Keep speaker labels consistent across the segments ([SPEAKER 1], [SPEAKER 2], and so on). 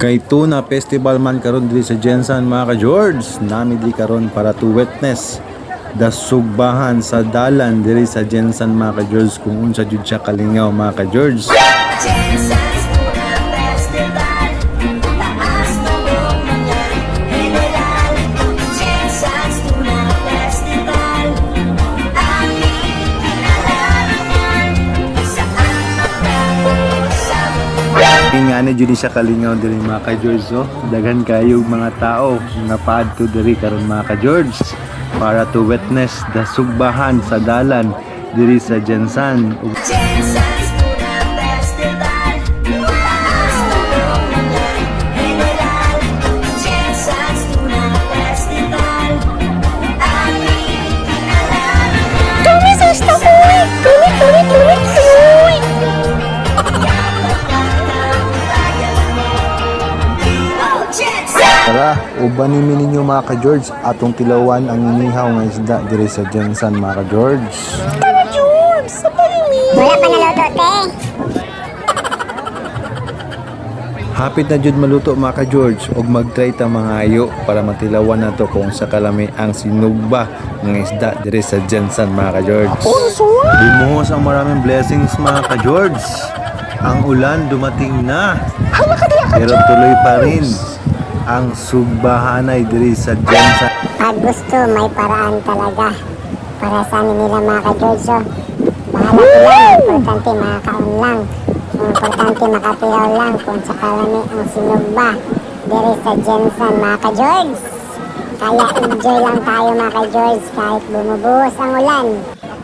[SPEAKER 1] Kay Tuna Festival man karon diri sa GenSan, mga ka-George. Nami diri karon para to witness the sugbahan sa dalan diri sa GenSan, mga ka-George, kung unsa jud siya kalingaw, mga ka-George.
[SPEAKER 2] GenSan's Tuna Festival. Taas ng mga general. GenSan's Tuna Festival. Aming kinalarangan. Saan matapos ang
[SPEAKER 1] Ingani jud ni siya kalingaw diri, mga ka-George, oh. Daghan kayo mga tao nga paadto diri karon, mga ka-George, para to witness the sugbahan sa dalan diri sa GenSan.
[SPEAKER 2] GenSan's Tuna Festival. Taas ng mga general. GenSan's Tuna Festival. Aming kinalarangan.
[SPEAKER 3] Kami sa uy! Kami, kami, kami, uy!
[SPEAKER 2] Oh, GenSan!
[SPEAKER 1] Tara, uban ni ninyo, mga ka-George, atong tilawan ang inihaw nga isda diri sa GenSan, mga ka-George.
[SPEAKER 3] Tara, George! Sa mi!
[SPEAKER 4] Wala pa naluto, te.
[SPEAKER 1] Hapit na jud maluto, mga ka-George, ug mag-try ta mangayo para matilawan nato kung sa kalami ang sinugba ng isda diri sa GenSan, mga ka-George. Bimuhos ang maraming blessings, mga ka-George. Ang ulan dumating na.
[SPEAKER 3] Hala ka diya ka,
[SPEAKER 1] Pero tuloy pa rin ang sugbahanay diri sa GenSan.
[SPEAKER 4] Pag gusto, may paraan talaga. Para sa amin nila, mga ka-George, oh. Bahala sila. Importante makakaon lang. Ang importante makatilaw lang kung sa kalami ang sinugba diri sa GenSan, mga ka-George. Kaya enjoy lang tayo, mga ka-George, kahit bumubuhos ang ulan.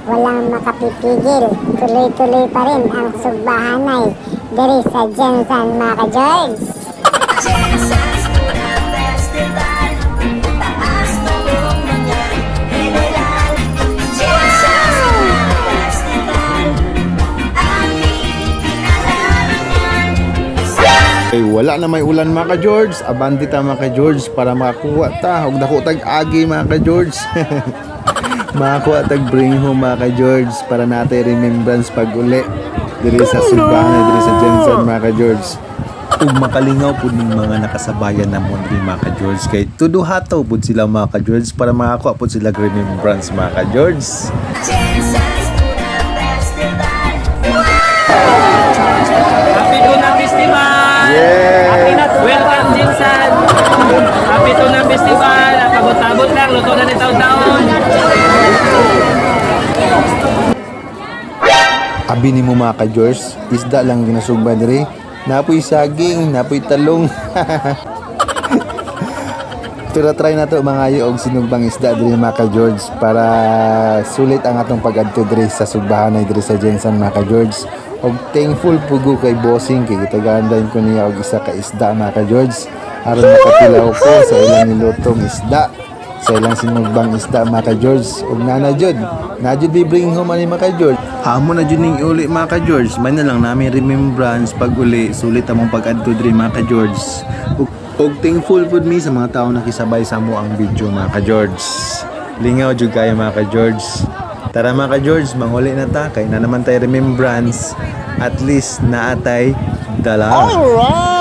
[SPEAKER 4] Walang makapipigil. Tuloy-tuloy pa rin ang sugbahanay diri sa GenSan, mga ka-George.
[SPEAKER 2] GenSan's Tuna Festival. Taas ng mga general. GenSan's Tuna Festival. Aming kinalarangan.
[SPEAKER 1] Ay, wala na may ulan, mga ka-George. Abante ta, mga ka-George, para makakuha ta og dako tag agi, mga ka-George. Makakuha tag bring home, mga ka-George, para natay remembrance pag uli diri sa sugbahan diri sa GenSan, mga ka-George. Ug makalingaw pud ning mga nakasabayan namon diri, mga ka-George, kay tudo hataw pud sila, mga ka-George, para makakuha pud sila remembrance, mga ka-George.
[SPEAKER 2] GenSan's Tuna Festival.
[SPEAKER 5] Happy Tuna Festival!
[SPEAKER 1] Yeah!
[SPEAKER 5] Happy na. Welcome, GenSan! Happy Tuna Festival! Pabot-abot lang, luto na ni taon-taon!
[SPEAKER 1] Abi nimo, mga ka-George, isda lang ginasugba diri. Napoy saging, napoy talong. Pero try na to mga og sinugbang isda diri, mga ka-George, para sulit ang atong pag-adto diri sa sugbahanay diri sa GenSan, mga ka-George. Og thankful pugo kay bossing kay gitagaan ko niya og isa ka isda, mga ka-George, aron makatilaw ko sa ilang nilutong isda, sa ilang sinugbang isda, mga ka-George. Ug nana jud na jud bi bring home ani, mga ka-George. Amo na jud ning uli, mga ka-George. May na lang namin remembrance pag uli, sulit among pag-adto diri, mga ka-George. Ug thankful pud mi sa mga tao nakisabay sa amo ang video, mga ka-George. Lingaw jud kayo, mga ka-George. Tara, mga ka-George, manguli na ta kay na naman tayo remembrance, at least naatay dala.
[SPEAKER 3] Alright!